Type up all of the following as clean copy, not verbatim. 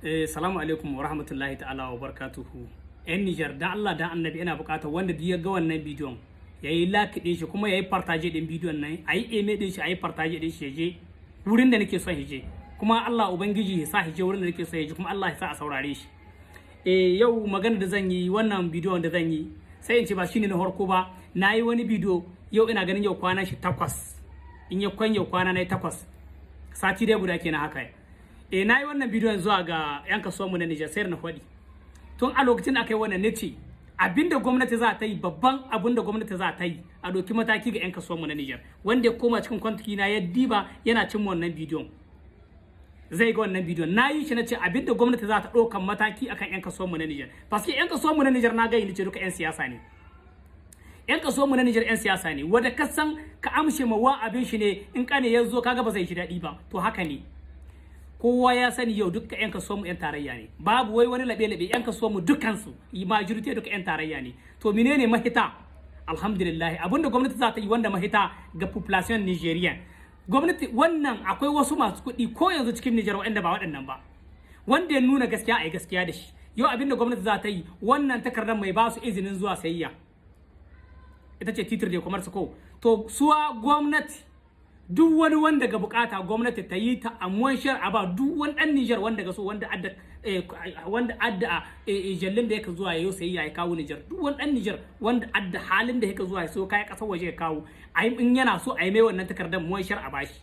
Salamu alaikum wa rahmatullahi ta'ala wa barakatuhu. 'Yan Nijar, dan Allah dan Annabi, ina bukatar wanda duk ya ga wannan bidiyon ya yi like ɗin shi, kuma ya yi partage ɗin bidiyon nan, a yi aimer ɗin shi, a yi partage ɗin shi, ya je wurin da nake son ya je. Kuma Allah Ubangiji ya sa ya je wurin da nake son ya je, kuma Allah ya sa a saurare shi. Yau magana da zan yi, wannan bidiyon da zan yi, sai in ce ba shine na farko ba. Na yi wani bidiyo yau, ina ganin yau kwana shi 8. In ya kwan yau kwana na 8. Sati dai guda kenan haka. Na yi wannan bidiyon zuwa ga 'yan kasuwanmu na Nijar, sayar na faɗi. Tun a lokacin da aka yi wannan, nace abinda gwamnati za ta yi, babban abin da gwamnati za ta yi, a ɗauki mataki ga 'yan kasuwanmu na Nijar. Wanda ya koma cikin compte na ya diba, yana cin wannan bidiyon, zai ga wannan bidiyon na yi shi. Na ce abinda gwamnati za ta ɗaukan mataki akan 'yan kasuwanmu na Nijar, paske 'yan kasuwanmu na Nijar, na ga ni ce duka 'yan siyasa ne. 'Yan kasuwanmu na Nijar 'yan siyasa ne. Wanda ka san ka amshe ma wa abin shi ne, in kane ya zo kaga ba zai shi daɗi ba. To haka ne, kowa ya sani yau duka 'yan kasuwanmu 'yan tarayya ne. Babu wai wani laɓe-laɓe, 'yan kasuwanmu dukansu, majority, duka 'yan tarayya ne. To menene mahita? Alhamdulillah, abinda gwamnati za ta yi wanda mahita ga population nigerian, gwamnati wannan, akwai wasu masu kuɗi ko yanzu cikin Nijar waɗanda ba waɗannan ba, wanda ya nuna gaskiya a yi gaskiya da shi. Yau abinda gwamnati za ta yi, wannan takardar mai ba su izinin zuwa sayayya, ita ce titre de commerce ko, to suwa gwamnati, duk wani wanda ga bukata, gwamnati ta yi ta a moins cher, a ba duk wani dan Niger wanda ga so, wanda adda jallin da yake zuwa yayo sayayya ya kawo Niger. Duk wani dan Niger wanda adda halin da yake zuwa ya sayo kaya kasar waje ya kawo, in yana so a yi mai wannan takardar moins cher, a bashi.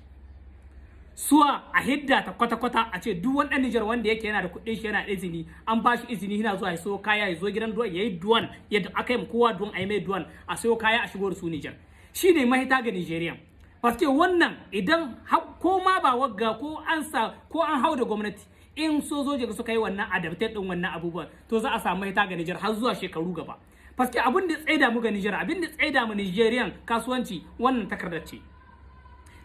Suwa a hidda ta kwata-kwata, a ce duk wani dan Niger wanda yake yana da kuɗin shi, yana izini, an ba shi izini, yana zuwa ya sayo kaya, ya zo gidan douane ya yi douane yadda aka yi kowa douane, a yi mai douane, a sayo kaya a shigo da su Niger. Shine mahita ga Nigerian. Paske wannan idan ko ma ba wagga ko an sa ko an hau da gwamnati, in sojoji suka yi wannan adapted din wannan abubuwan, to za a samu mahita ga Niger har zuwa shekaru gaba. Paske abin da tsaida mu ga Niger, abin da tsaida mu Nigerian kasuwanci, wannan takardar ce.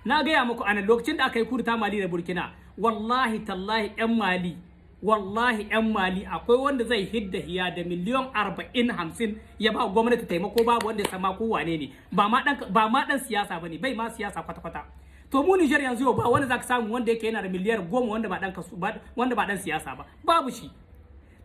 Na gaya muku a nan lokacin da aka yi coup d'état Mali da Burkina, wallahi tallahi yan Mali, wallahi yan Mali, akwai wanda zai hidda hiya da miliyan 40, 50 ya ba gwamnati taimako, babu wanda ya sama ko wane ne, ba ma dan siyasa bane, bai ma siyasa kwata kwata. To mu Niger yanzu yau ba wanda zaka samu wanda yake yana da miliyar 10 wanda ba dan siyasa ba, babu shi.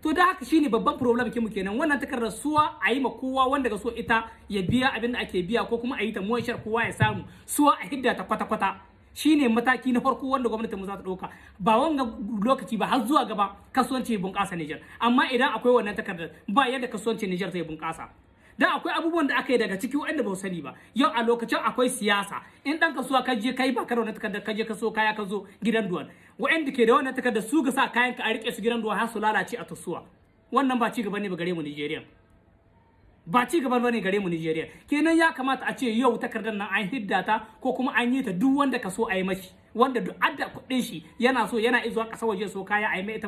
To da haka shine babban problem mu kenan. Wannan takardar, suwa a yi ma kowa wanda ga so ita ya biya abin da ake biya, ko kuma a yi ta moins cher kowa ya samu, suwa a hidda ta kwata kwata. Shine mataki na farko wanda gwamnatin mu za ta dauka, ba wanga lokaci ba, har zuwa gaba kasuwanci ya bunƙasa Niger. Amma idan akwai wannan takardar, ba yadda kasuwancin Niger zai bunƙasa. Dan akwai abubuwan da aka yi daga ciki wanda ba su sani ba. Yau a lokacin akwai siyasa, in dan kasuwa ka je kai ba ka da wannan takardar, ka je ka so kaya, ka zo gidan douane, wa'anda ke da wannan takardar su ga sa kayan ka a rike su gidan douane har su lalace a tusuwa. Wannan ba ci gaba ne ba gare mu Nigeria, ba ci gaba bane gare mu Nigeria. Kenan ya kamata a ce yau takardar nan an hidda ta, ko kuma an yi ta duk wanda ka so a yi mashi, wanda duk adda kuɗin shi yana so, yana izuwa ƙasar waje so kaya, a yi mai ita.